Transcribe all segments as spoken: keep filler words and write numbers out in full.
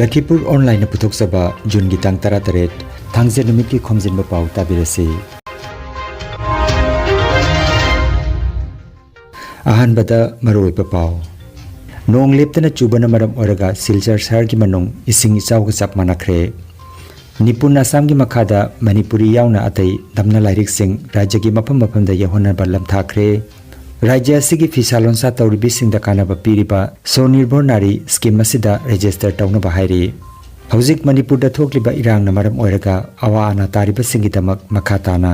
ꯂꯈꯤꯄꯨꯔ ꯑꯣꯟꯂꯥꯏꯟꯅ ꯄꯨꯊꯣꯛꯆꯕ ꯖꯨꯟꯒꯤ ꯇꯥꯡ ꯇꯔꯥꯇꯔꯦꯠ, ꯊꯥꯡꯖ ꯅꯨꯃꯤꯠꯀꯤ ꯈꯣꯝꯖꯤꯟꯕ ꯄꯥꯎ ꯇꯥꯕꯤꯔꯁꯤ꯫ ꯑꯍꯥꯟꯕꯗ ꯃꯔꯨꯑꯣꯏꯕ ꯄꯥꯎ꯫ ꯅꯣꯡ ꯂꯦꯞꯇꯅ ꯆꯨꯕꯅ ꯃꯔꯝ ꯑꯣꯏꯔꯒ ꯁꯤꯜꯆꯔ ꯁꯍꯔꯒꯤ ꯃꯅꯨꯡ ꯏꯁꯤꯡ ꯏꯆꯥꯎꯒ ꯆꯞ ꯃꯥꯟꯅꯈ꯭ꯔꯦ꯫ ꯅꯤꯄꯨꯟ ꯑꯁꯥꯝꯒꯤ ꯃꯈꯥꯗ ꯃꯅꯤꯄꯨꯔꯤ ꯌꯥꯎꯅ ꯑꯇꯩ ꯇꯝꯅ ꯂꯥꯏꯔꯤꯛꯁꯤꯡ ꯔꯥꯖ꯭ꯌꯒꯤ ꯃꯐꯝ ꯃꯐꯝꯗ ꯌꯧꯍꯟꯅꯕ ꯂꯝꯊꯥꯈ꯭ꯔꯦ꯫ ꯔꯥꯖ꯭ꯌ ꯑꯁꯤꯒꯤ ꯐꯤꯁꯥ ꯂꯣꯟꯁꯥ ꯇꯧꯔꯤꯕꯤꯁꯤꯡꯗ ꯀꯥꯟꯅꯕ ꯄꯤꯔꯤꯕ ꯁ꯭ꯋꯅꯤꯔꯚꯔ ꯅꯥꯔꯤ ꯁ꯭ꯀꯤꯝ ꯑꯁꯤꯗ ꯔꯦꯖꯤꯁꯇꯔ ꯇꯧꯅꯕ ꯍꯥꯏꯔꯤ꯫ ꯍꯧꯖꯤꯛ ꯃꯅꯤꯄꯨꯔꯗ ꯊꯣꯛꯂꯤꯕ ꯏꯔꯥꯡꯅ ꯃꯔꯝ ꯑꯣꯏꯔꯒ ꯑꯋꯥ ꯑꯅꯥ ꯇꯥꯔꯤꯕꯁꯤꯡꯒꯤꯗꯃꯛ ꯃꯈꯥ ꯇꯥꯅ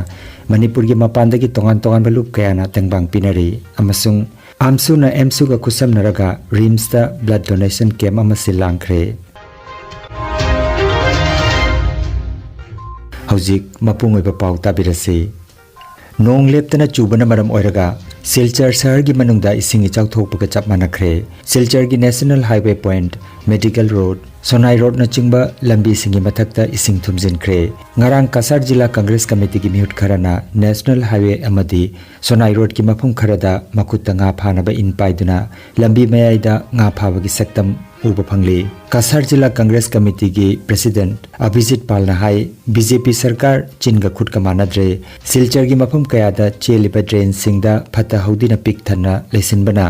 ꯃꯅꯤꯄꯨꯔꯒꯤ ꯃꯄꯥꯟꯗꯒꯤ ꯇꯣꯉꯥꯟ ꯇꯣꯉꯥꯟꯕ ꯂꯨꯞ ꯀꯌꯥꯅ ꯇꯦꯡꯕꯥꯡ ꯄꯤꯅꯔꯤ ꯑꯃꯁꯨꯡ ꯑꯥꯝꯁꯨꯅ ꯑꯦꯝꯁꯨꯒ ꯈꯨꯠꯁꯝꯅꯔꯒ ꯔꯤꯝꯁꯇ ꯕ꯭ꯂꯗ ꯗꯣꯅꯦꯁꯟ ꯀꯦꯝꯞ ꯑꯃ ꯁꯤꯜ ꯂꯥꯡꯈ꯭ꯔꯦ꯫ ꯍꯧꯖꯤꯛ ꯃꯄꯨꯡ ꯑꯣꯏꯕ ꯄꯥꯎ ꯇꯥꯕꯤꯔꯁꯤ꯫ ꯅꯣꯡ ꯂꯦꯞꯇꯅ ꯆꯨꯕꯅ ꯃꯔꯝ ꯑꯣꯏꯔꯒ ꯁꯤꯜꯆꯔ ꯁꯍꯔꯒꯤ ꯃꯅꯨꯡꯗ ꯏꯁꯤꯡ ꯏꯆꯥꯎ ꯊꯣꯛꯄꯒ ꯆꯞ ꯃꯥꯟꯅꯈ꯭ꯔꯦ꯫ ꯁꯤꯜꯆꯔꯒꯤ national highway point, medical road, Sonai ꯔꯣꯗꯅꯆꯤꯡꯕ ꯂꯝꯕꯤꯁꯤꯡꯒꯤ ꯃꯊꯛꯇ ꯏꯁꯤꯡ ꯊꯨꯝꯖꯤꯟꯈ꯭ꯔꯦ꯫ ꯉꯔꯥꯡ ꯀꯁꯥꯔ ꯖꯤꯂꯥ ꯀꯪꯒ꯭ꯔꯦꯁ ꯀꯃꯤꯇꯤꯒꯤ ꯃꯤꯍꯨꯠ ꯈꯔꯅ ꯅꯦꯁꯅꯦꯜ ꯍꯥꯏꯋꯦ ꯑꯃꯗꯤ ꯁꯣꯅꯥꯏ ꯔꯣꯗꯀꯤ ꯃꯐꯝ ꯈꯔꯗ ꯃꯈꯨꯠꯇ ꯉꯥ ꯐꯥꯅꯕ ꯏꯟ ꯄꯥꯏꯗꯨꯅ ꯂꯝꯕꯤ ꯃꯌꯥꯏꯗ ꯉꯥ ꯐꯥꯕꯒꯤ ꯁꯛꯇꯝ ꯎꯕ ꯐꯪꯂꯤ꯫ ꯀꯁꯥꯔ ꯖꯤꯂꯥ ꯀꯪꯒ꯭ꯔꯦꯁ ꯀꯃꯤꯇꯤꯒꯤ ꯄ꯭ꯔꯦꯁꯤꯗꯦꯟꯠ ꯑꯚꯤꯖꯤꯠ ꯄꯥꯜꯅ ꯍꯥꯏ, ꯕꯤ ꯖꯦ ꯄꯤ ꯁꯔꯀꯥꯔ ꯆꯤꯟꯒ ꯈꯨꯠꯀ ꯃꯥꯟꯅꯗ꯭ꯔꯦ꯫ ꯁꯤꯜꯆꯔꯒꯤ ꯃꯐꯝ ꯀꯌꯥꯗ ꯆꯦꯜꯂꯤꯕ ꯗ꯭ꯔꯦꯟꯁꯤꯡꯗ ꯐꯠꯇ ꯍꯥꯎꯗꯤꯅ ꯄꯤꯛ ꯊꯟꯅ ꯂꯩꯁꯤꯟꯕꯅ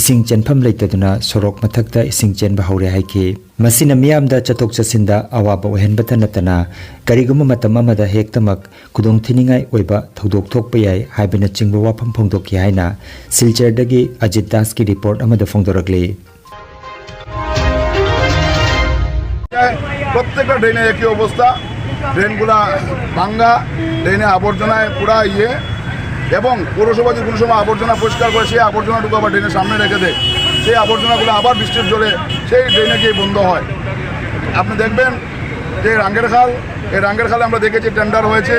ꯏꯁꯤꯡ ꯆꯦꯟꯐꯝ ꯂꯩꯇꯗꯨꯅ ꯁꯣꯔꯣꯛ ꯃꯊꯛꯇ ꯏꯁꯤꯡ ꯆꯦꯟꯕ ꯍꯧꯔꯦ ꯍꯥꯏꯈꯤ꯫ ꯃꯁꯤꯅ ꯃꯤꯌꯥꯝꯗ ꯆꯠꯊꯣꯛ ꯆꯠꯁꯤꯟꯗ ꯑꯋꯥꯕ ꯑꯣꯏꯍꯟꯕꯇ ꯅꯠꯇꯅ ꯀꯔꯤꯒꯨꯝꯕ ꯃꯇꯝ ꯑꯃꯗ ꯍꯦꯛꯇꯃꯛ ꯈꯨꯗꯣꯡꯊꯤꯅꯤꯡꯉꯥꯏ ꯑꯣꯏꯕ ꯊꯧꯗꯣꯛ ꯊꯣꯛꯄ ꯌꯥꯏ ꯍꯥꯏꯕꯅꯆꯤꯡꯕ ꯋꯥꯐꯝ ꯐꯣꯡꯗꯣꯛꯈꯤ ꯍꯥꯏꯅ ꯁꯤꯜꯆꯔꯗꯒꯤ ꯑꯖꯤꯠ ꯗꯥꯁꯀꯤ ꯔꯤꯄꯣꯔꯠ ꯑꯃꯗ ꯐꯣꯡꯗꯣꯔꯛꯂꯤ꯫ প্রত্যেকটা ড্রেনে একই অবস্থা, ড্রেনগুলা ভাঙ্গা, ড্রেনে আবর্জনায় পুরা ইয়ে। এবং পৌরসভা যদি কোনো সময় আবর্জনা পরিষ্কার করে, সেই আবর্জনাটুকু আবার ড্রেনের সামনে রেখে দেয়, সেই আবর্জনাগুলো আবার বৃষ্টির জলে সেই ড্রেনে গিয়ে বন্ধ হয়। আপনি দেখবেন যে রাঙ্গের খাল, এই রাঙ্গের খালে আমরা দেখেছি টেন্ডার হয়েছে,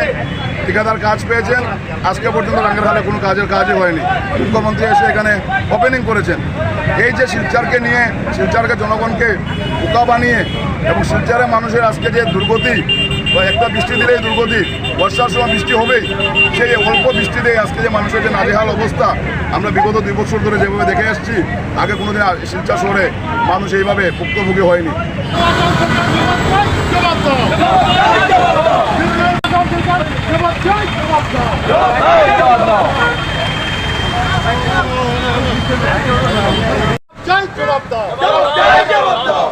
ঠিকাদার কাজ পেয়েছেন, আজকে পর্যন্ত রাঙ্গের খালে কোনো কাজের কাজই হয়নি। মুখ্যমন্ত্রী এসে এখানে ওপেনিং করেছেন। এই যে শিলচরকে নিয়ে, শিলচরকে জনগণকে বোকা বানিয়ে এবং শিলচরের মানুষের আজকে যে দুর্গতি, একটা বৃষ্টি দিলেই দুর্গতি, বর্ষার সময় বৃষ্টি হবেই। সেই অল্প বৃষ্টিতে আজকে যে মানুষের যে নাজেহাল অবস্থা, আমরা বিগত দুই বছর ধরে যেভাবে দেখে আসছি, আগে কোনোদিন আ-, শিলচর শহরে মানুষ এইভাবে ভুক্তভোগী হয়নি। চাই জবাব দাও।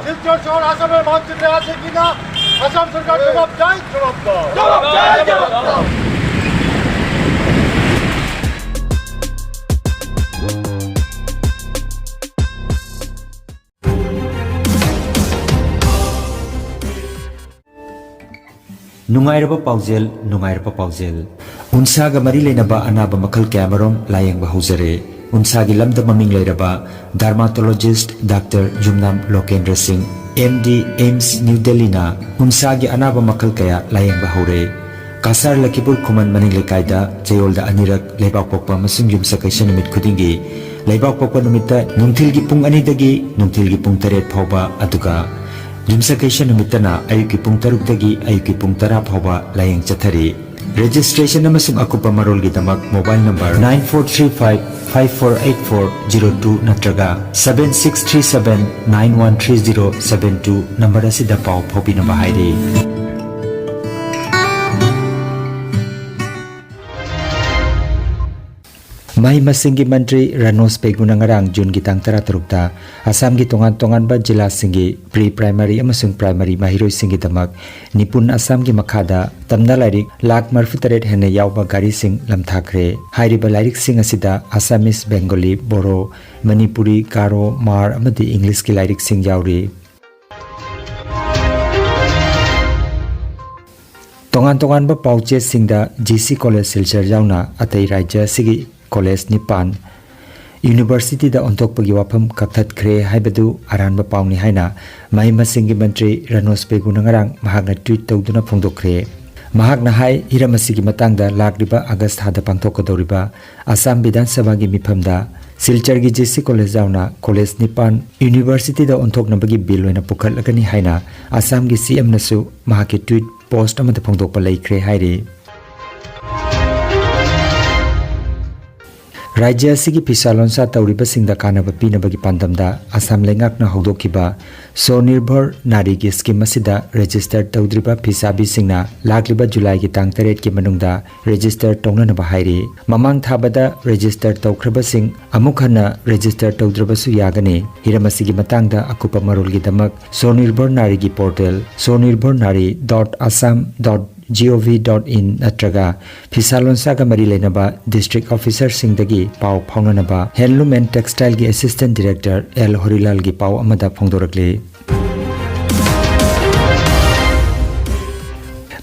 শিলচর শহর আসামের মানচিত্রে আছে কিনা আসাম সরকার জবাব চাই, জবাব দাও। ꯅꯨꯡꯉꯥꯏꯔꯕ ꯄꯥꯎꯖꯦꯜ, ꯅꯨꯡꯉꯥꯏꯔꯕ ꯄꯥꯎꯖꯦꯜ꯫ ꯎꯟꯁꯥꯒ ꯃꯔꯤ ꯂꯩꯅꯕ ꯑꯅꯥꯕ ꯃꯈꯜ ꯀꯌꯥꯃꯔꯨꯝ ꯂꯥꯌꯦꯡꯕ ꯍꯧꯖꯔꯦ꯫ ꯎꯟꯁꯥꯒꯤ ꯂꯝꯗ ꯃꯃꯤꯡ ꯂꯩꯔꯕ dermatologist ꯗꯥꯛꯇꯔ ꯌꯨꯝꯅꯥꯝ ꯂꯣꯀꯦꯟꯗ꯭ꯔ ꯁꯤꯡ, ꯑꯦꯝ ꯗꯤ, ꯑꯦꯝꯁ ꯅ꯭ꯌꯨ ꯗꯦꯜꯂꯤꯅ ꯎꯟꯁꯥꯒꯤ ꯑꯅꯥꯕ ꯃꯈꯜ ꯀꯌꯥ ꯂꯥꯌꯦꯡꯕ ꯍꯧꯔꯦ꯫ ꯀꯁꯥꯔ ꯂꯈꯤꯄꯨꯔ ꯈꯨꯃꯟ ꯃꯅꯤꯡ ꯂꯩꯀꯥꯏꯗ ꯆꯌꯣꯜꯗ ꯑꯅꯤꯔꯛ ꯂꯩꯕꯥꯛꯄꯣꯛꯄ ꯑꯃꯁꯨꯡ ꯌꯨꯝꯁꯀꯩꯁ ꯅꯨꯃꯤꯠ ꯈꯨꯗꯤꯡꯒꯤ ꯂꯩꯕꯥꯛꯄꯣꯛꯄ ꯅꯨꯃꯤꯠꯇ ꯅꯨꯡꯊꯤꯜꯒꯤ ꯄꯨꯡ ꯑꯅꯤꯗꯒꯤ ꯅꯨꯡꯊꯤꯜꯒꯤ ꯄꯨꯡ ꯇꯔꯦꯠ ꯐꯥꯎꯕ, ꯑꯗꯨꯒ ꯌꯨꯝꯁꯀꯩꯁ ꯅꯨꯃꯤꯠꯇꯅ ꯑꯌꯨꯛꯀꯤ ꯄꯨꯡ ꯇꯔꯨꯛꯇꯒꯤ ꯑꯌꯨꯛꯀꯤ ꯄꯨꯡ ꯇꯔꯥ ꯐꯥꯎꯕ ꯂꯥꯌꯦꯡ ꯆꯠꯊꯔꯤ꯫ Registration ꯑꯃꯁꯨꯡ ꯑꯀꯨꯞꯄ ꯃꯔꯣꯜꯒꯤꯗꯃꯛ mobile number nine four three five five four eight four zero two ꯅꯠꯇ꯭ꯔꯒ seven six three seven nine one three zero seven two number ꯑꯁꯤꯗ ꯄꯥꯎ ꯐꯥꯎꯕꯤꯅꯕ ꯍꯥꯏꯔꯤ꯫ ꯃꯍꯩ ꯃꯁꯤꯡꯒꯤ ꯃꯟꯇ꯭ꯔꯤ ꯔꯥꯅꯣꯁ ꯄꯦꯒꯨꯅ ꯉꯔꯥꯡ ꯖꯨꯟꯒꯤ ꯇꯥꯡ ꯇꯔꯥꯇꯔꯨꯛꯇ ꯑꯁꯥꯝꯒꯤ ꯇꯣꯉꯥꯟ ꯇꯣꯉꯥꯟꯕ ꯖꯤꯂꯥꯁꯤꯡꯒꯤ pre primary ꯑꯃꯁꯨꯡ primary ꯃꯍꯩꯔꯣꯏꯁꯤꯡꯒꯤꯗꯃꯛ ꯅꯤꯄꯨꯟ ꯑꯁꯥꯝꯒꯤ ꯃꯈꯥꯗ ꯇꯝꯅ ꯂꯥꯏꯔꯤꯛ ꯂꯥꯈ ꯃꯔꯤꯐꯨꯇꯔꯦꯠ ꯍꯦꯟꯅ ꯌꯥꯎꯕ ꯒꯥꯔꯤꯁꯤꯡ ꯂꯝꯊꯥꯈ꯭ꯔꯦ꯫ ꯍꯥꯏꯔꯤꯕ ꯂꯥꯏꯔꯤꯛꯁꯤꯡ ꯑꯁꯤꯗ Assamese, Bengali, Boro, Manipuri, Garo, Hmar ꯑꯃꯗꯤ Englishꯀꯤ ꯂꯥꯏꯔꯤꯛꯁꯤꯡ ꯌꯥꯎꯔꯤ꯫ ꯇꯣꯉꯥꯟ ꯇꯣꯉꯥꯟꯕ ꯄꯥꯎꯆꯦꯁꯤꯡꯗ ꯖꯤ ꯁꯤ ꯀꯣꯂꯦꯖ ꯁꯤꯜꯆꯔ ꯌꯥꯎꯅ ꯑꯇꯩ ꯔꯥꯖ꯭ꯌ ꯑꯁꯤꯒꯤ ꯀꯣꯂꯦꯖ ꯅꯤꯄꯥꯟ ꯌꯨꯅꯤꯚꯔꯁꯤꯇꯤꯗ ꯑꯣꯟꯊꯣꯛꯄꯒꯤ ꯋꯥꯐꯝ ꯀꯛꯊꯠꯈ꯭ꯔꯦ ꯍꯥꯏꯕꯗꯨ ꯑꯔꯥꯟꯕ ꯄꯥꯎꯅꯤ ꯍꯥꯏꯅ ꯃꯍꯩ ꯃꯁꯤꯡꯒꯤ ꯃꯟꯇ꯭ꯔꯤ ꯔꯥꯅꯣꯁ ꯄꯦꯒꯨꯅ ꯉꯔꯥꯡ ꯃꯍꯥꯛꯅ ꯇ꯭ꯋꯤꯠ ꯇꯧꯗꯨꯅ ꯐꯣꯡꯗꯣꯛꯈ꯭ꯔꯦ꯫ ꯃꯍꯥꯛꯅ ꯍꯥꯏ, ꯍꯤꯔꯝ ꯑꯁꯤꯒꯤ ꯃꯇꯥꯡꯗ ꯂꯥꯛꯂꯤꯕ ꯑꯥꯒꯁ ꯊꯥꯗ ꯄꯥꯡꯊꯣꯛꯀꯗꯧꯔꯤꯕ ꯑꯁꯥꯝ ꯕꯤꯙꯥꯟ ꯁꯚꯥꯒꯤ ꯃꯤꯐꯝꯗ ꯁꯤꯜꯆꯔꯒꯤ ꯖꯤ ꯁꯤ ꯀꯣꯂꯦꯖ ꯌꯥꯎꯅ ꯀꯣꯂꯦꯖ ꯅꯤꯄꯥꯟ ꯌꯨꯅꯤꯚꯔꯁꯤꯇꯤꯗ ꯑꯣꯟꯊꯣꯛꯅꯕꯒꯤ ꯕꯤꯜ ꯑꯣꯏꯅ ꯄꯨꯈꯠꯂꯒꯅꯤ ꯍꯥꯏꯅ ꯑꯁꯥꯝꯒꯤ ꯁꯤ ꯑꯦꯝꯅꯁꯨ ꯃꯍꯥꯛꯀꯤ ꯇ꯭ꯋꯤꯠ ꯄꯣꯁ꯭ꯠ ꯑꯃꯗ ꯐꯣꯡꯗꯣꯛꯄ ꯂꯩꯈ꯭ꯔꯦ ꯍꯥꯏꯔꯤ꯫ ꯔꯥꯖ꯭ꯌ ꯑꯁꯤꯒꯤ ꯐꯤꯁꯥ ꯂꯣꯟꯁꯥ ꯇꯧꯔꯤꯕꯁꯤꯡꯗ ꯀꯥꯟꯅꯕ ꯄꯤꯅꯕꯒꯤ ꯄꯥꯟꯗꯝꯗ ꯑꯁꯥꯝ ꯂꯩꯉꯥꯛꯅ ꯍꯧꯗꯣꯛꯈꯤꯕ ꯁ꯭ꯋꯅꯤꯔꯚꯔ ꯅꯥꯔꯤꯒꯤ ꯁ꯭ꯀꯤꯝ ꯑꯁꯤꯗ ꯔꯦꯖꯤꯁ꯭ꯇꯔ ꯇꯧꯗ꯭ꯔꯤꯕ ꯐꯤꯁꯥꯕꯤꯁꯤꯡꯅ ꯂꯥꯛꯂꯤꯕ ꯖꯨꯂꯥꯏꯒꯤ ꯇꯥꯡ ꯇꯔꯦꯠꯀꯤ ꯃꯅꯨꯡꯗ ꯔꯦꯖꯤꯁ꯭ꯇꯔ ꯇꯧꯅꯅꯕ ꯍꯥꯏꯔꯤ꯫ ꯃꯃꯥꯡ ꯊꯥꯕꯗ ꯔꯦꯖꯤꯁ꯭ꯇꯔ ꯇꯧꯈ꯭ꯔꯕꯁꯤꯡ ꯑꯃꯨꯛ ꯍꯟꯅ ꯔꯦꯖꯤꯁ꯭ꯇꯔ ꯇꯧꯗ꯭ꯔꯕꯁꯨ ꯌꯥꯒꯅꯤ꯫ ꯍꯤꯔꯝ ꯑꯁꯤꯒꯤ ꯃꯇꯥꯡꯗ ꯑꯀꯨꯞꯄ ꯃꯔꯣꯜꯒꯤꯗꯃꯛ ꯁ꯭ꯋꯅꯤꯔꯚꯔ ꯅꯥꯔꯤꯒꯤ portal Swanirvar Nari dot Assam dot G O V dot in ꯅꯠꯇ꯭ꯔꯒ ꯐꯤꯁꯥ ꯂꯣꯟꯁꯥꯒ ꯃꯔꯤ ꯂꯩꯅꯕ ꯗꯤꯁꯇ꯭ꯔꯤꯛ ꯑꯣꯐꯤꯁꯥꯔꯁꯤꯡꯗꯒꯤ ꯄꯥꯎ ꯐꯥꯎꯅꯅꯕ ꯍꯦꯟꯂꯨꯝ ꯑꯦꯟ ꯇꯦꯛꯁꯇꯥꯏꯜꯒꯤ ꯑꯦꯁꯤꯁ꯭ꯇꯦꯟꯠ ꯗꯤꯔꯦꯛꯇꯔ ꯑꯦꯜ ꯍꯣꯔꯤꯂꯥꯜꯒꯤ ꯄꯥꯎ ꯑꯃꯗ ꯐꯣꯡꯗꯣꯔꯛꯂꯤ꯫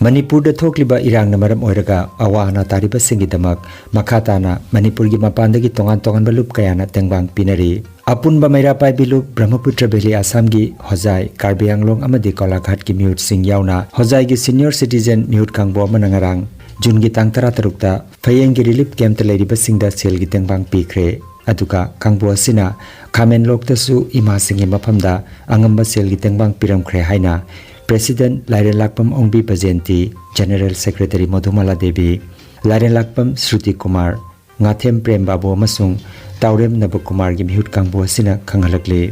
ꯃꯅꯤꯄꯨꯔꯗ ꯊꯣꯛꯂꯤꯕ ꯏꯔꯥꯡꯅ ꯃꯔꯝ ꯑꯣꯏꯔꯒ ꯑꯋꯥ ꯑꯅꯥ ꯇꯥꯔꯤꯕꯁꯤꯡꯒꯤꯗꯃꯛ ꯃꯈꯥ ꯇꯥꯅ ꯃꯅꯤꯄꯨꯔꯒꯤ ꯃꯄꯥꯟꯗꯒꯤ ꯇꯣꯉꯥꯟ ꯇꯣꯉꯥꯟꯕ ꯂꯨꯞ ꯀꯌꯥꯅ ꯇꯦꯡꯕꯥꯡ ꯄꯤꯅꯔꯤ꯫ ꯑꯄꯨꯟꯕ ꯃꯩꯔꯥ ꯄꯥꯏꯕꯤ ꯂꯨꯞ ꯕ꯭ꯔꯍ꯭ꯃꯄꯨꯇ꯭ꯔ ꯚꯦꯂꯤ ꯑꯁꯥꯝꯒꯤ ꯍꯣꯖꯥꯏ, ꯀꯥꯔꯕꯤ ꯑꯪꯂꯣꯡ ꯑꯃꯗꯤ ꯀꯣꯂꯥꯘꯥꯠꯀꯤ ꯃꯤꯍꯨꯠꯁꯤꯡ ꯌꯥꯎꯅ ꯍꯣꯖꯥꯏꯒꯤ ꯁꯤꯅꯤꯌꯔ ꯁꯤꯇꯤꯖꯦꯟ ꯃꯤꯍꯨꯠ ꯀꯥꯡꯕꯨ ꯑꯃꯅ ꯉꯔꯥꯡ ꯖꯨꯟꯒꯤ ꯇꯥꯡ ꯇꯔꯥꯇꯔꯨꯛꯇ ꯐꯌꯦꯡꯒꯤ ꯔꯤꯂꯤꯐ ꯀꯦꯝꯞꯇ ꯂꯩꯔꯤꯕꯁꯤꯡꯗ ꯁꯦꯜꯒꯤ ꯇꯦꯡꯕꯥꯡ ꯄꯤꯈ꯭ꯔꯦ꯫ ꯑꯗꯨꯒ ꯀꯥꯡꯕꯨ ꯑꯁꯤꯅ ꯈꯥꯃꯦꯟꯂꯣꯛꯇꯁꯨ ꯏꯃꯥꯁꯤꯡꯒꯤ ꯃꯐꯝꯗ ꯑꯉꯝꯕ ꯁꯦꯜꯒꯤ ꯇꯦꯡꯕꯥꯡ ꯄꯤꯔꯝꯈ꯭ꯔꯦ ꯍꯥꯏꯅ president Lairenlakpam Ongbi Bajenti, general secretary Modhumala Devi, Lairenlakpam Shruti Kumar, Ngathem Prem Babu ꯑꯃꯁꯨꯡ ꯇꯥꯎꯔꯦꯝ ꯅꯕꯀꯨꯃꯥꯔꯒꯤ ꯃꯤꯍꯨꯠ ꯀꯥꯡꯕꯨ ꯑꯁꯤꯅ ꯈꯪꯍꯜꯂꯛꯂꯤ꯫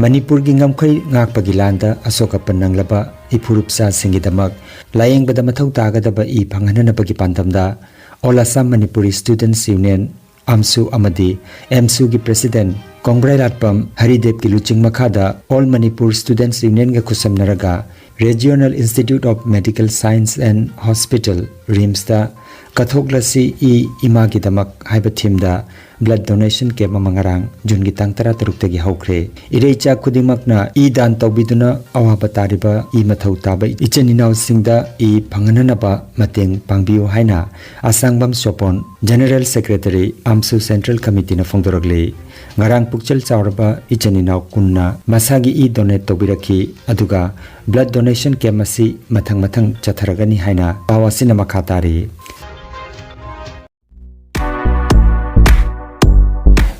ꯃꯅꯤꯄꯨꯔꯒꯤ ꯉꯝꯈꯩ ꯉꯥꯛꯄꯒꯤ ꯂꯥꯟꯗ ꯑꯁꯣꯛ ꯑꯄꯟ ꯅꯪꯂꯕ ꯏꯐꯨꯔꯨꯞꯆꯥꯁꯤꯡꯒꯤꯗꯃꯛ ꯂꯥꯌꯦꯡꯕꯗ ꯃꯊꯧ ꯇꯥꯒꯗꯕ E ꯐꯪꯍꯟꯅꯅꯕꯒꯤ ꯄꯥꯟꯗꯝꯗ All Assam Manipuri Students Union, ꯑꯝꯁꯨ ꯑꯃꯗꯤ ꯑꯦꯝꯁꯨꯒꯤ ꯄ꯭ꯔꯦꯁꯤꯗꯦꯟꯠ ꯀꯣꯡꯒ꯭ꯔꯩꯂꯥꯠꯄꯝ ꯍꯔꯤꯗꯦꯕꯀꯤ ꯂꯨꯆꯤꯡ ꯃꯈꯥꯗ All Manipur Students Unionꯒ ꯈꯨꯠꯁꯝꯅꯔꯒ Regional Institute of Medical Science and Hospital, ꯔꯤꯝꯁꯇ ꯀꯠꯊꯣꯛꯂꯁꯤ ꯏ ꯏꯃꯥꯒꯤꯗꯃꯛ ꯍꯥꯏꯕ ꯊꯤꯝꯗ ꯕ꯭ꯂꯗ ꯗꯣꯅꯦꯁꯟ ꯀꯦꯝꯞ ꯑꯃ ꯉꯔꯥꯡ ꯖꯨꯟꯒꯤ ꯇꯥꯡ ꯇꯔꯥꯇꯔꯨꯛꯇꯒꯤ ꯍꯧꯈ꯭ꯔꯦ꯫ ꯏꯔꯩꯆꯥ ꯈꯨꯗꯤꯡꯃꯛꯅ ꯏ ꯗꯥꯟ ꯇꯧꯕꯤꯗꯨꯅ ꯑꯋꯥꯕ ꯇꯥꯔꯤꯕ ꯏ ꯃꯊꯧ ꯇꯥꯕ ꯏꯆꯤꯟ ꯏꯅꯥꯎꯁꯤꯡꯗ ꯏ ꯐꯪꯍꯟꯅꯅꯕ ꯃꯇꯦꯡ ꯄꯥꯡꯕꯤꯌꯨ ꯍꯥꯏꯅ ꯑꯁꯥꯡꯕꯝ ꯁꯣꯄꯣꯟ, ꯖꯦꯅꯦꯔꯦꯜ ꯁꯦꯀ꯭ꯔꯦꯇꯔꯤ, ꯑꯝꯁꯨ ꯁꯦꯟꯇ꯭ꯔꯦꯜ ꯀꯃꯤꯇꯤꯅ ꯐꯣꯡꯗꯣꯔꯛꯂꯤ꯫ ꯉꯔꯥꯡ ꯄꯨꯛꯆꯦꯜ ꯆꯥꯎꯔꯕ ꯏꯆꯤꯟ ꯏꯅꯥꯎ ꯀꯨꯟꯅ ꯃꯁꯥꯒꯤ ꯏ ꯗꯣꯅꯦꯠ ꯇꯧꯕꯤꯔꯛꯈꯤ꯫ ꯑꯗꯨꯒ ꯕ꯭ꯂꯗ ꯗꯣꯅꯦꯁꯟ ꯀꯦꯝꯞ ꯑꯁꯤ ꯃꯊꯪ ꯃꯊꯪ ꯆꯠꯊꯔꯒꯅꯤ ꯍꯥꯏꯅ ꯄꯥꯎ ꯑꯁꯤꯅ ꯃꯈꯥ ꯇꯥꯔꯤ꯫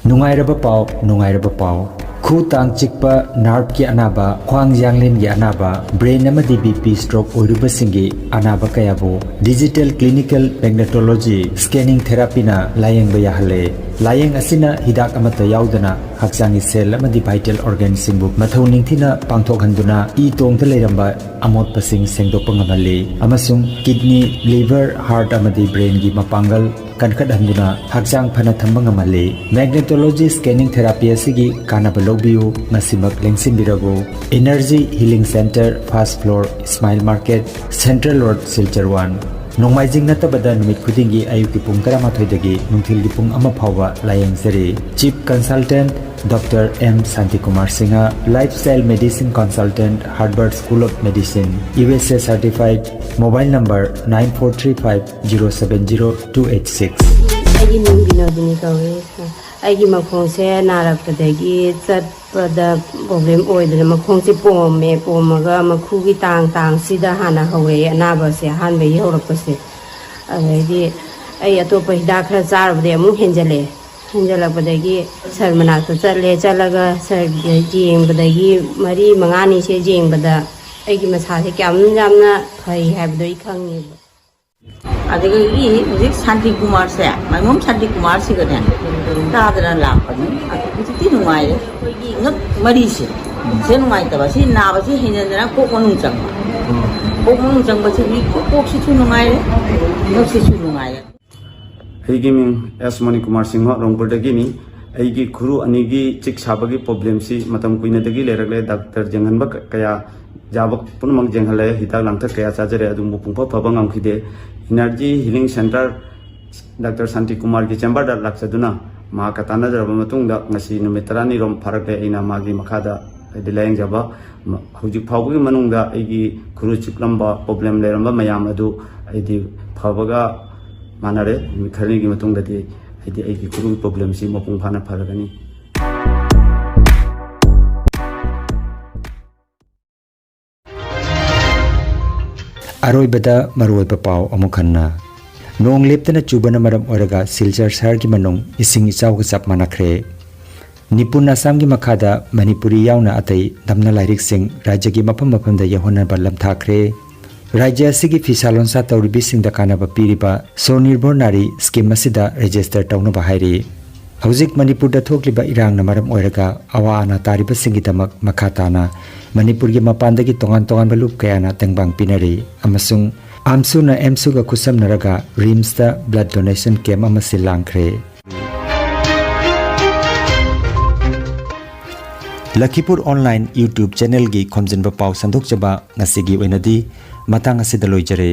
ꯅꯨꯡꯉꯥꯏꯔꯕ ꯄꯥꯎ, ꯅꯨꯡꯉꯥꯏꯔꯕ ꯄꯥꯎ꯫ ꯈꯨ ꯇꯥꯡ ꯆꯤꯛꯄ, ꯅꯥꯔꯚꯀꯤ ꯑꯅꯥꯕ, ꯈ꯭ꯋꯥꯡ ꯌꯥꯡꯂꯦꯟꯒꯤ ꯑꯅꯥꯕ, ꯕ꯭ꯔꯦꯟ ꯑꯃꯗꯤ ꯕꯤ ꯄꯤ ꯁ꯭ꯇ꯭ꯔꯣꯛ ꯑꯣꯏꯔꯨꯕꯁꯤꯡꯒꯤ ꯑꯅꯥꯕ ꯀꯌꯥꯕꯨ digital clinical magnetology scanning therapyꯅ ꯂꯥꯌꯦꯡꯕ ꯌꯥꯍꯜꯂꯦ꯫ ꯂꯥꯌꯦꯡ ꯑꯁꯤꯅ ꯍꯤꯗꯥꯛ ꯑꯃꯠꯇ ꯌꯥꯎꯗꯅ ꯍꯛꯆꯥꯡꯒꯤ cell ꯑꯃꯗꯤ vital organꯁꯤꯡꯕꯨ ꯃꯊꯧ ꯅꯤꯡꯊꯤꯅ ꯄꯥꯡꯊꯣꯛꯍꯟꯗꯨꯅ ꯏ ꯇꯣꯡꯗ ꯂꯩꯔꯝꯕ ꯑꯃꯣꯠꯄꯁꯤꯡ ꯁꯦꯡꯗꯣꯛꯄ ꯉꯝꯍꯜꯂꯤ ꯑꯃꯁꯨꯡ kidney, liver, heart ꯑꯃꯗꯤ brainꯒꯤ ꯃꯄꯥꯡꯒꯜ ꯀꯟꯈꯠꯍꯟꯗꯨꯅ ꯍꯛꯆꯥꯡ ꯐꯅ ꯊꯝꯕ ꯉꯝꯍꯜꯂꯤ꯫ Magnetology scanning therapy ꯑꯁꯤꯒꯤ ꯀꯥꯟꯅꯕ ꯂꯧꯕꯤꯌꯨ, ꯉꯁꯤꯃꯛ ꯂꯦꯡꯁꯤꯟꯕꯤꯔꯕꯨ꯫ Energy Healing Center, first floor, Smile Market, Central Road, Silchar one꯫ ꯅꯣꯡꯃꯥꯏꯖꯤꯡ ꯅꯠꯇꯕꯗ ꯅꯨꯃꯤꯠ ꯈꯨꯗꯤꯡꯒꯤ ꯑꯌꯨꯛꯀꯤ ꯄꯨꯡ ꯇꯔꯥꯃꯥꯊꯣꯏꯗꯒꯤ ꯅꯨꯡꯊꯤꯜꯒꯤ ꯄꯨꯡ ꯑꯃ ꯐꯥꯎꯕ ꯂꯥꯌꯦꯡꯖꯔꯤ꯫ Chief Consultant Doctor M Shantikumar Singha, Lifestyle Medicine Consultant, Harvard School of Medicine, U S A certified, mobile number nine four three five zero seven zero two eight six꯫ ꯑꯩꯒꯤ ꯃꯤꯡ ꯕꯤꯅꯣꯗꯤꯅꯤ ꯀꯧꯏ꯫ ꯑꯩꯒꯤ ꯃꯈꯣꯡꯁꯦ ꯅꯥꯔꯛꯄꯗꯒꯤ ꯆꯠꯄꯗ problem ꯑꯣꯏꯗꯅ ꯃꯈꯣꯡꯁꯦ ꯄꯣꯝꯃꯦ꯫ ꯄꯣꯝꯃꯒ ꯃꯈꯨꯒꯤ ꯇꯥꯡ ꯇꯥꯡꯁꯤꯗ ꯍꯥꯟꯅ ꯍꯧꯔꯛꯑꯦ ꯑꯅꯥꯕꯁꯦ, ꯑꯍꯥꯟꯕꯒꯤ ꯍꯧꯔꯛꯄꯁꯦ꯫ ꯑꯗꯩꯗꯤ ꯑꯩ ꯑꯇꯣꯞꯄ ꯍꯤꯗꯥꯛ ꯈꯔ ꯆꯥꯔꯨꯕꯗꯒꯤ ꯑꯃꯨꯛ ꯍꯦꯟꯖꯜꯂꯛꯑꯦ꯫ ꯍꯦꯟꯖꯜꯂꯛꯄꯗꯒꯤ ꯁꯔ ꯃꯅꯥꯛꯇ ꯆꯠꯂꯦ꯫ ꯆꯠꯂꯒ ꯁꯔꯒꯤ ꯌꯦꯡꯕꯗꯒꯤ ꯃꯔꯤ ꯃꯉꯥꯅꯤꯁꯦ ꯌꯦꯡꯕꯗ ꯑꯩꯒꯤ ꯃꯁꯥꯁꯦ ꯀꯌꯥꯝ ꯌꯥꯝꯅ ꯐꯩ ꯍꯥꯏꯕꯗꯣ ꯑꯩ ꯈꯪꯉꯦꯕ꯫ ꯑꯗꯒꯤ ꯍꯧꯖꯤꯛ ꯁꯥꯟꯇꯤ ꯀꯨꯃꯥꯔꯁꯦ, ꯃꯥꯏꯃꯣꯝ ꯁꯥꯟꯇꯤ ꯀꯨꯃꯥꯔꯁꯤꯒꯅꯦ ꯇꯥꯗꯅ ꯂꯥꯛꯄꯅꯤ꯫ ꯑꯗꯨ ꯍꯧꯖꯤꯛꯇꯤ ꯅꯨꯡꯉꯥꯏꯔꯦ꯫ ꯑꯩꯈꯣꯏꯒꯤ ꯉꯛ ꯃꯔꯤꯁꯦ, ꯁꯤꯗ ꯅꯨꯡꯉꯥꯏꯇꯕ, ꯁꯤ ꯅꯥꯕꯁꯤ ꯍꯦꯟꯖꯟꯗꯅ ꯀꯣꯛ ꯃꯅꯨꯡ ꯆꯪꯕ꯫ ꯀꯣꯛ ꯃꯅꯨꯡ ꯆꯪꯕꯁꯤꯗꯤ ꯀꯣꯛꯁꯤꯁꯨ ꯅꯨꯡꯉꯥꯏꯔꯦ, ꯉꯛꯁꯤꯁꯨ ꯅꯨꯡꯉꯥꯏꯔꯦ꯫ ꯑꯩꯒꯤ ꯃꯤꯡ ꯑꯦꯁ ꯃꯅꯤꯀꯨꯃꯥꯔ ꯁꯤꯡꯍ, ꯔꯣꯡꯄꯨꯔꯗꯒꯤꯅꯤ꯫ ꯑꯩꯒꯤ ꯈꯨꯔꯨ ꯑꯅꯤꯒꯤ ꯆꯤꯛ ꯁꯥꯕꯒꯤ problemꯁꯤ ꯃꯇꯝ ꯀꯨꯏꯅꯗꯒꯤ ꯂꯩꯔꯛꯂꯦ꯫ ꯗꯥꯛꯇꯔ ꯌꯦꯡꯍꯟꯕ ꯀ-, ꯀꯌꯥ, ꯌꯥꯕ ꯄꯨꯝꯅꯃꯛ ꯌꯦꯡꯍꯜꯂꯦ, ꯍꯤꯗꯥꯛ ꯂꯥꯡꯊꯛ ꯀꯌꯥ ꯆꯥꯖꯔꯦ, ꯑꯗꯨꯕꯨ ꯄꯨꯡꯐ ꯐꯕ ꯉꯝꯈꯤꯗꯦ꯫ Energy Healing Center ꯗꯥꯛꯇꯔ ꯁꯥꯟꯇꯤ ꯀꯨꯃꯥꯔꯒꯤ chamberꯗ ꯂꯥꯛꯆꯗꯨꯅ ꯃꯍꯥꯛꯀ ꯇꯥꯟꯅꯖꯔꯕ ꯃꯇꯨꯡꯗ ꯉꯁꯤ ꯅꯨꯃꯤꯠ ꯇꯔꯥꯅꯤꯔꯣꯝ ꯐꯥꯔꯛꯂꯦ ꯑꯩꯅ ꯃꯥꯒꯤ ꯃꯈꯥꯗ, ꯍꯥꯏꯗꯤ, ꯂꯥꯌꯦꯡꯖꯕ꯫ ꯃ-, ꯍꯧꯖꯤꯛ ꯐꯥꯎꯕꯒꯤ ꯃꯅꯨꯡꯗ ꯑꯩꯒꯤ ꯈꯨꯔꯨ ꯆꯤꯛꯂꯝꯕ problem ꯂꯩꯔꯝꯕ ꯃꯌꯥꯝ ꯑꯗꯨ ꯑꯩꯗꯤ ꯐꯕꯒ ꯃꯥꯟꯅꯔꯦ꯫ ꯅꯨꯃꯤꯠ ꯈꯔꯅꯤꯒꯤ ꯃꯇꯨꯡꯗꯗꯤ ꯍꯥꯏꯗꯤ ꯑꯩꯒꯤ ꯈꯨꯔꯨꯒꯤ problemꯁꯤ ꯃꯄꯨꯡ ꯐꯥꯅ ꯐꯔꯒꯅꯤ꯫ ꯑꯔꯣꯏꯕꯗ ꯃꯔꯨꯑꯣꯏꯕ ꯄꯥꯎ ꯑꯃꯨꯛ ꯍꯟꯅ꯫ ꯅꯣꯡ ꯂꯦꯞꯇꯅ ꯆꯨꯕꯅ ꯃꯔꯝ ꯑꯣꯏꯔꯒ ꯁꯤꯜꯆꯔ ꯁꯍꯔꯒꯤ ꯃꯅꯨꯡ ꯏꯁꯤꯡ ꯏꯆꯥꯎꯒ ꯆꯞ ꯃꯥꯟꯅꯈ꯭ꯔꯦ꯫ ꯅꯤꯄꯨꯟ ꯑꯁꯥꯝꯒꯤ ꯃꯈꯥꯗ ꯃꯅꯤꯄꯨꯔꯤ ꯌꯥꯎꯅ ꯑꯇꯩ ꯅꯝꯅ ꯂꯥꯏꯔꯤꯛꯁꯤꯡ ꯔꯥꯖ꯭ꯌꯒꯤ ꯃꯐꯝ ꯃꯐꯝꯗ ꯌꯧꯍꯟꯅꯕ ꯂꯝꯊꯥꯈ꯭ꯔꯦ꯫ ꯔꯥꯖ꯭ꯌ ꯑꯁꯤꯒꯤ ꯐꯤꯁꯥ ꯂꯣꯟꯁꯥ ꯇꯧꯔꯤꯕꯤꯁꯤꯡꯗ ꯀꯥꯟꯅꯕ ꯄꯤꯔꯤꯕ ꯁ꯭ꯋꯅꯤꯔꯚꯔ ꯅꯥꯔꯤ ꯁ꯭ꯀꯤꯝ ꯑꯁꯤꯗ ꯔꯦꯖꯤꯁꯇꯔ ꯇꯧꯅꯕ ꯍꯥꯏꯔꯤ꯫ ꯍꯧꯖꯤꯛ ꯃꯅꯤꯄꯨꯔꯗ ꯊꯣꯛꯂꯤꯕ ꯏꯔꯥꯡꯅ ꯃꯔꯝ ꯑꯣꯏꯔꯒ ꯑꯋꯥ ꯑꯅꯥ ꯇꯥꯔꯤꯕꯁꯤꯡꯒꯤꯗꯃꯛ ꯃꯈꯥ ꯇꯥꯅ ꯃꯅꯤꯄꯨꯔꯒꯤ ꯃꯄꯥꯟꯗꯒꯤ ꯇꯣꯉꯥꯟ ꯇꯣꯉꯥꯟꯕ ꯂꯨꯞ ꯀꯌꯥꯅ ꯇꯦꯡꯕꯥꯡ ꯄꯤꯅꯔꯤ ꯑꯃꯁꯨꯡ ꯑꯝꯁꯨꯅ ꯑꯦꯝꯁꯨꯒ ꯈꯨꯠꯁꯝꯅꯔꯒ ꯔꯤꯝꯁꯇ ꯕ꯭ꯂꯗ ꯗꯣꯅꯦꯁꯟ ꯀꯦꯝꯞ ꯑꯃ ꯁꯤꯜ ꯂꯥꯡꯈ꯭ꯔꯦ꯫ ꯂꯈꯤꯄꯨꯔ ꯑꯣꯟꯂꯥꯏꯟ YouTube ꯆꯦꯅꯦꯜꯒꯤ ꯈꯣꯝꯖꯤꯟꯕ ꯄꯥꯎ ꯁꯟꯗꯣꯛꯆꯕ ꯉꯁꯤꯒꯤ ꯑꯣꯏꯅꯗꯤ ꯃꯇꯥꯡ ꯑꯁꯤꯗ ꯂꯣꯏꯖꯔꯦ꯫